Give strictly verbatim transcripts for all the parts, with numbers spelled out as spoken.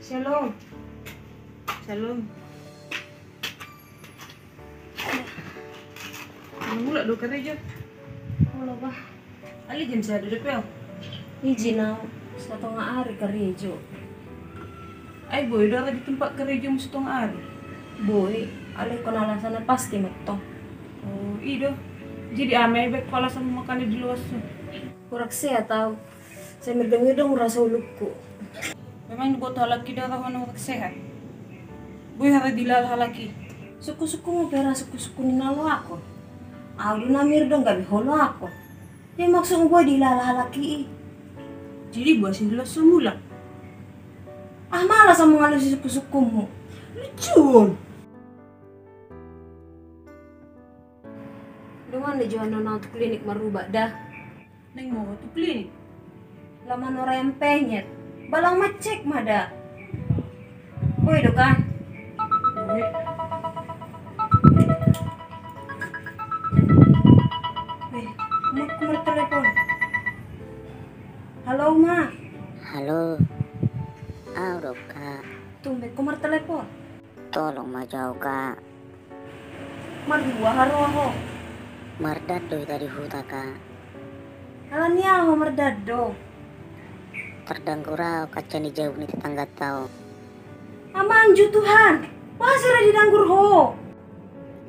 Shalom. Shalom. Mulak do karejo? Olo, bah. Alai jam sada dope au? Ijin au, satonga ari karejo. Ai boi do ra di tempat karejomu satonga ari? Boi, alai ingkon alasanna pasti mantong. O, i do. Jadi aha ma i baen ho alasanmu makana di loas on? Kurang sehat au. Sai mirdong-mirdong rasa ulungku. Memang diboto halak i do roha na kurang sehat? Boi hira dilala halak i? Sungkun-sungkunmu pe ra sungkun-sungkun ni na loakon. Au do na mirdong gabe ho loakon. Jadi maksudmu boi dilala halak i? Jadi boasa di loas on mulak? Aha ma alasanmu mangalusi sungkun-sungkunmu? Lucu on. Dongan do jolo na tu klinik marubat da. Naeng ma ho tu klinik? Laho manora ayam penyet. Ba laho ma cek ma da. Boi do kan? Boi. Eh, ma, ma telepon. Halo, Ma. Halo. Au do, Kak. Tumben ho martelepon. Tolong ma jo au, Kak. Marhua haroa ho? Mardado hita di huta, Kak. Alani aha ho mardado? Tardanggur au kaca ni jabu ni tetanggata on. Amang ju Tuhan, boasa ra didanggur ho?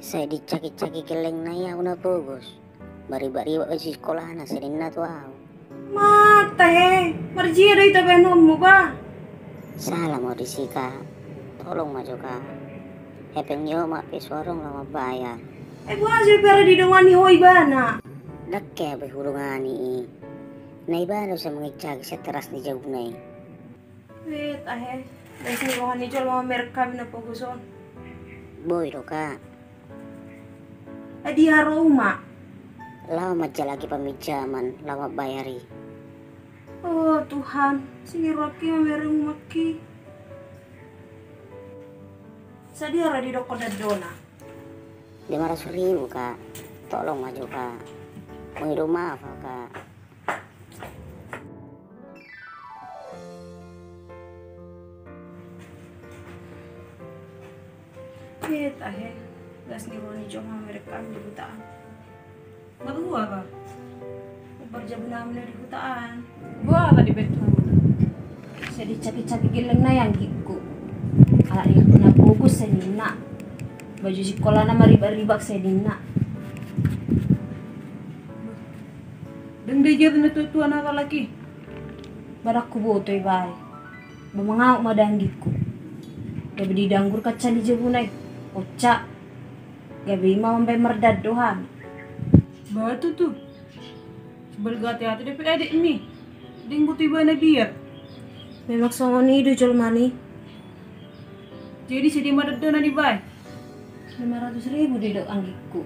Sai dicaki-caki gellengna i au na pogos. Maribak-ribak baju sikolana, sai ninna tu au. Mata he, marjia do hita baenonmu, bah? Sala ma au disi, Kak. Tolong ma jo, Kak. Hepeng ni omak pe so adong laho mambayar. Ai boasa pe ra didongani ho ibana? Ndang hea be hudongani i. Na ibana do sai manginsaki sian teras ni jabuna i. Wit, ahe, gas ni roha ni jolma mamereng hami na pogos on. Boi do, Kak. Ai di aha ro uma? Laho manjalaki paminjaman, laho mambayar i. O Tuhan, singiroan hi mamereng umangki. Sadia ra didokkon dandona? Lima ratus ribu, Kak. Tolong ma jo, Kak. Mangido maaf au, Kak. Wit, ahe, gas ni roha ni jolma mamereng hami di huta an. Marhua ra? Umbar jabu nami na di huta an. Boha ra dibaen tu hamu? Sai dicaki-caki gellengna i anggikku. Alak ni na pogos, sai ninna. Baju sikolana maribak-ribak, sai ninna. Ndang diajar na tua-tua na halak i? Ba ndang huboto iba i. Ba mangamuk ma da anggikku. Gabe didanggur kaca ni jabuna i. Oca. Gabe i ma mambaen mardado hami. Ba tutu. Sebalga ate-ate dope adekmi. Ndang diboto ibana biar. Memang songon i do jolma i. Jadi sadia ma dandona dibaen? Lima ratus ribu didok anggikku.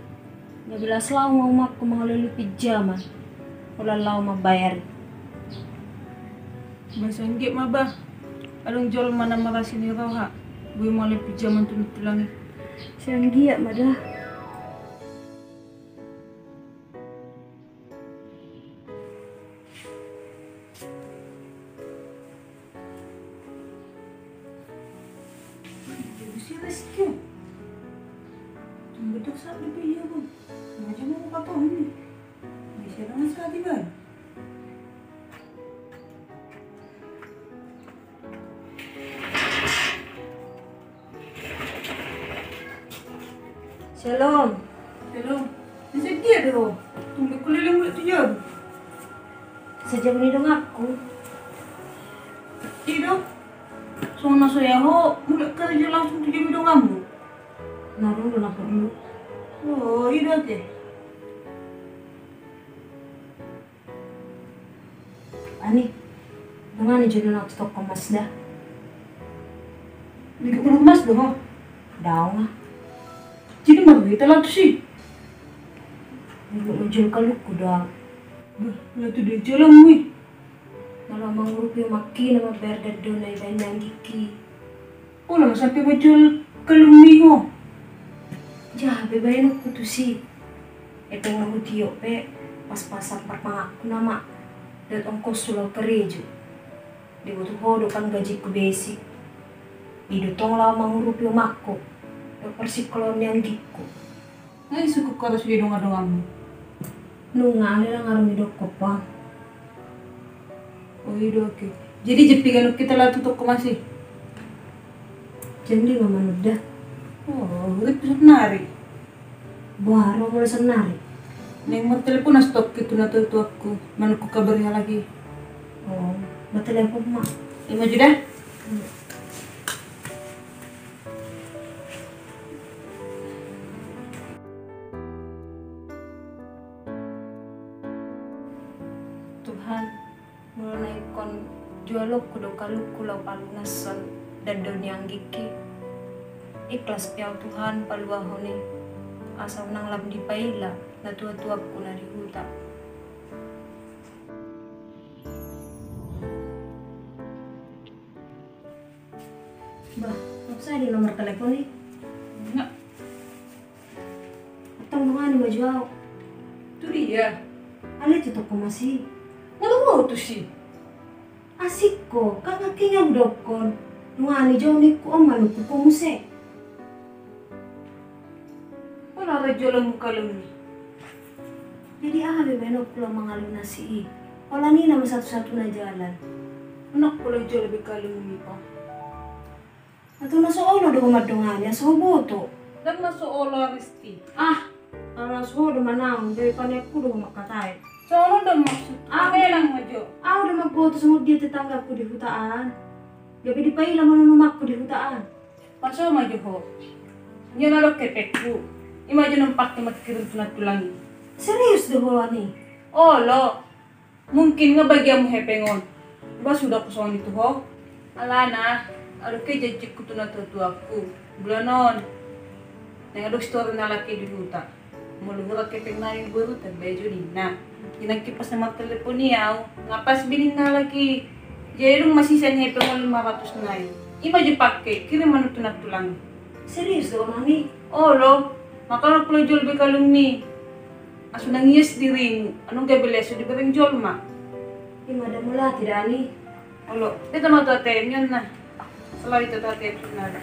Gabe las laho ma umangku mangalului pinjaman. Holan laho mambayar i. Ba sai anggiat ma bah. Adong jolma na marasi ni roha. Boi mangalului pinjaman tu tulang i. Sai anggiat ma da. Jadi si Rizky. Tunggu dok saat di video, Bang. Sengaja mau buka tahun ini. Bisa dengan sekali, Bang. Shalom. Shalom. Sadia do ho? Tumben huleleng mulak tu jabu. Sai jabu ni donganku. I do. Songon na so hea ho mulak karejo langsung tu jabu ni donganmu. Na dulu na dulu. O, i do ate. Ani, dongani jo na tu toko emas da. Di toko emas do ho? Daong ah. Jadi marhua hita laho tusi? Di manjalo kalungku da. Bah, laho tu dia jalanmu i? Na laho mangurupi umangki na mambayar dandona i baen ni anggikki. Olo, sampe manjalo kalungmi ho. Jaha be baenonku tusi. Epeng na hutiop pe pas-pasan parmanganku nama. Dohot ongkoshu laho karejo. Diboto ho do kan gajingku basic. I do tong laho mangurupi omakku dohot parsingkola ni anggikku. Nga isungkun ho do sude dongan-donganmu? Nunga, alai ndang adong didokkon, Pang. O, i do, oke. Jadi jempingan hita laho tu toko masi? Jam lima manunda. O, hurit tu saonnari. Boha ro molo saonnari? Naeng martelepon ahu stokki tu natuatuakku, manungkun kabar ni halak i. O, martelepon ma. Ima jo da. Tuhan, molo na ingkon jualonku do kalungku laho palunashon danda ni anggikki, ikhlas pe ahu Tuhan paluahon i, asa unang lam dipaila natuatuakku na di huta. Bah, maksai do nomor telepon i? Nga. Antong dongani ma jo ahu. Tu dia? Alai tu toko masi. Nga boha tusi? Asik ho, kan nangkin ahu dokkon. Dongani jo ningku, on manungkun ho muse. Pola ra jolo muse kalungmi. Jadi aha be baenonku laho mangalunasi i? Pola i nama satu-satuna jalan. Unang pola jolo be kalungmi, Pang. Antong na so olo do ho mandongani, asa huboto. Ndang na so olo, Aristi. Ah, ala so ho do manaon, gabe paneangku do ho mangkatai. So olo do maksudhu. Ahu do, ahu do mamboto songon dia tetanggaku di huta an. Gabe dipaila ma nuaeng omakku di huta an. Paso ma jo ho. Ia na adong hepengku, i ma jo naung pake mangkirim tu nantulang i. Serius do ho, Ani? Olo. Mungkin nga bagianmu hepeng on. Ba suda husongon i tu ho. Alana, adong pe janjingku tu natuatuakku. Bulan on. Naeng adong sitorina halak i di huta. Molo hurang hepeng nami boru, tambai jo ninna. Inangki pas na martelepon i ahu, nga pas be ninna halak i. Jadi dung masisa ni hepeng on lima ratus nai, i ma jo pake, kirim ma nuaeng tu nantulang i. Serius do ho, Ani? Olo, makana pola jolo be kalungmi. Asa unang ias dirimu, annon gabe lesu dibereng jolma. I ma da, mauliate da, Ani. Olo, hita ma tu A T M-na. Selalu hita tu A T M sebenarna.